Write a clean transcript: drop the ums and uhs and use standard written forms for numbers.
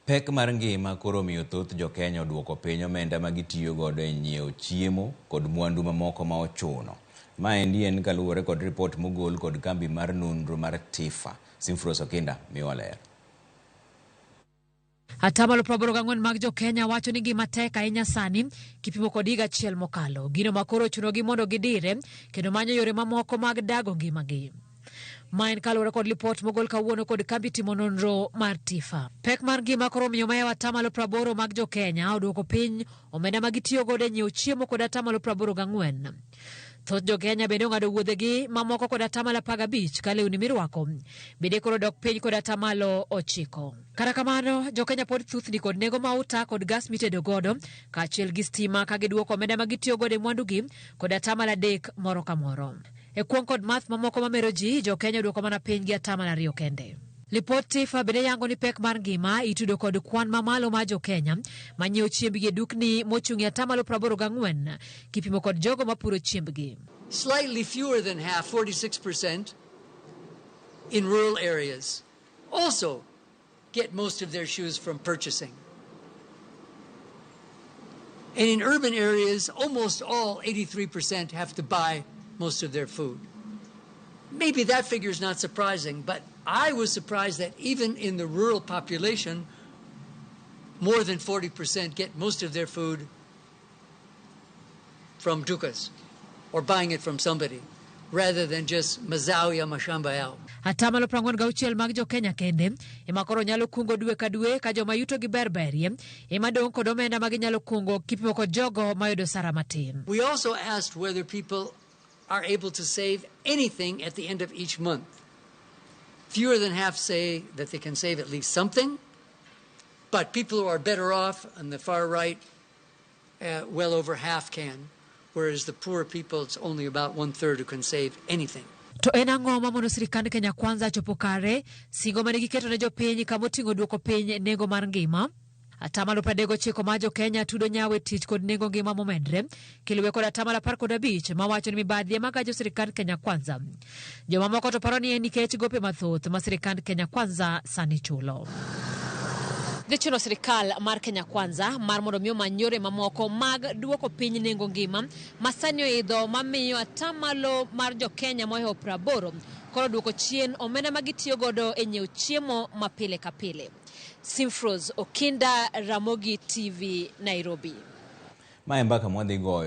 Pek mar ngima koro omiyo thoth jokenya oduoko piny omenda ma gitiyo godo e nyiewo chiemo kod mwandu mamoko ma ochuno. Maendi en kaluwore kod ripot mogol kod kambi mar nonro mar TIFA. Simfros Okinda miyowa ler. Atamalo 84 mag jokenya wacho ni ngima tek ahinya sani kipimo kod higa achiel mokalo. Gino ma koro ochunogi mondo gidire kendo manyo yore mamoko mag dago ngimagi. Ma en kaluwore kod lipot mogol kawuono kod kambi timo nonro mar TIFA. Pek mar ngima koro omiyo mayawo atamalo 80 mag jokenya oduoko piny omenda ma gitiyo godo e nyiewo chiemo kod atamalo 84. Thoth jokenya bende ong'ado wuodhegi mamoko kod atamalo 15 ka lewni mirwako bende koro dok piny kod atamalo 9. Kata kamano, jokenya pod thuthni kod nengo mauta kod gas mitedo godo kaachiel gi stima ka giduoko omenda ma gitiyo godo e mwandugi kod atamalo 3 moro ka moro. E kuong' kod math mamoko mamero ji, jokenya oduoko mana piny gi atamalo 2 kende. Lipot TIFA bende yango ni pek mar ngima itudo kod kwan mamalo mar jokenya manyiewo chiembgi e dukni mochung' e atamalo 84 kipimo kod jogo mapuro chiembgi. Slightly fewer than half, 46%, in rural areas also get most of their shoes from purchasing. And in urban areas, almost all, 83%, have to buy most of their food. Maybe that figure is not surprising, but I was surprised that even in the rural population, more than 40% get most of their food from dukas or buying it from somebody rather than just mazao ya mashamba yao. Atamalo 46 mag jokenya kende ema koro nyalo kungo dwe ka dwe ka joma yuto gi ber berie ema dong' kod omenda ma ginyalo kungo kipimo kod jogo mayudo sara matin. We also asked whether people are able to save anything at the end of each month. Fewer than half say that they can save at least something, but people who are better off on the far right, well over half can, whereas the poor people, it's only about 1/3 who can save anything. To en ang'o mamono sirikand Kenya Kwanza chopo kare singo mane giketo ne jopiny kamoting'o duoko piny nengo mar ngima? Atamalo 39 mar jokenya tudo nyawo e tich kod nengo ngima momedre kiluwe kod atamalo 15 mawacho ni mibadhi ema gajo sirikand Kenya Kwanza. Jomamoko to paro ni en nikech gope mathoth ma sirikand Kenya Kwanza sani chulo. Dhi chuno sirikal mar Kenya Kwanza mar mondo mi omany yore mamoko mag duoko piny nengo ngima ma sani oidho mamiyo atamalo mar jokenya mohewo 80 koro duoko chien omenda ma gitiyo godo e nyiewo chiemo ma pile ka pile. Simfros Okinda, Ramogi TV, Nairobi. Ma e mbaka mwadhi goyo.